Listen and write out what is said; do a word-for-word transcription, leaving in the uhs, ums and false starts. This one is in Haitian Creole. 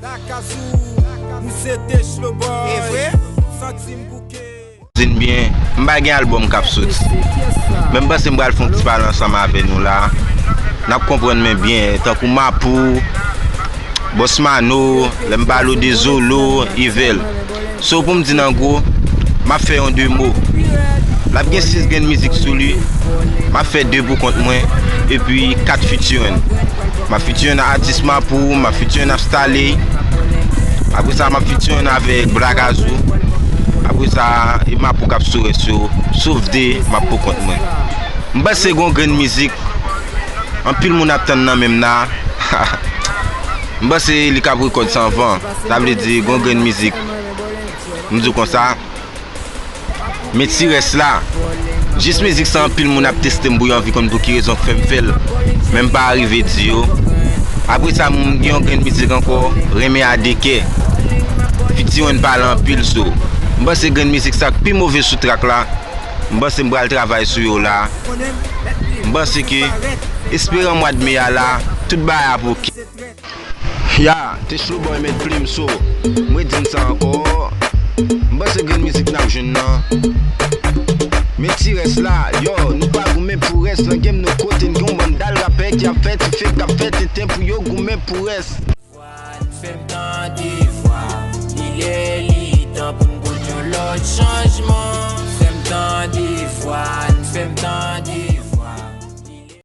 Lakazou, m se Techlo Boy. E vre? Santi m bouke. Din byen, m pa gen albòm k ap soti. Men m panse m pral fè yon ti pale ansanm avè nou la. N ap konprann mwen byen, tankou Mapou, Boss Mano, lè m pale w de Zolo, Evèl. So pou m di n an gwo, m ap fè yon de mo. L ap gen sis grenn mizik sou li. M ap fè de pou kont mwen, epi kat featuring. M ap featuring ak atis Mapou, m ap featuring ak Stale. Apre sa, m ap featuring avèk Blakazou. Apre sa, e Mapou k ap sou rès yo. Sof de, m ap pou kont mwen. M panse gon grenn mizik, anpil moun ap tann nan menm nan. M panse li k ap rekòd san van. Sa vle di gon grenn mizik. M di w konsa. Men ti rès la. Jis mizik sa anpil moun ap teste m pou yo anvi konn pou ki rezon k fè m fè l. Men m pa rive di yo. Apre sa m gen yon grenn mizik ankò, Renmen a de kè. Featuring pale anpil so. M panse grenn mizik sa k pi move sou track la. M panse m pral travay sou yo la. M panse ke esperan mwa d me a la, tout bagay ap oke. Ya, Techlo Boy met plim so. M redi n sa ankò. M panse grenn mizik n ap jwenn nan. Men ti rès la, yo, nou pa goumen pou rès. Nan game nou kote n gen yon bann dal rapè ki ap fè ti fake, k ap fè tenten pou yo goumen pou rès. Fè m tande.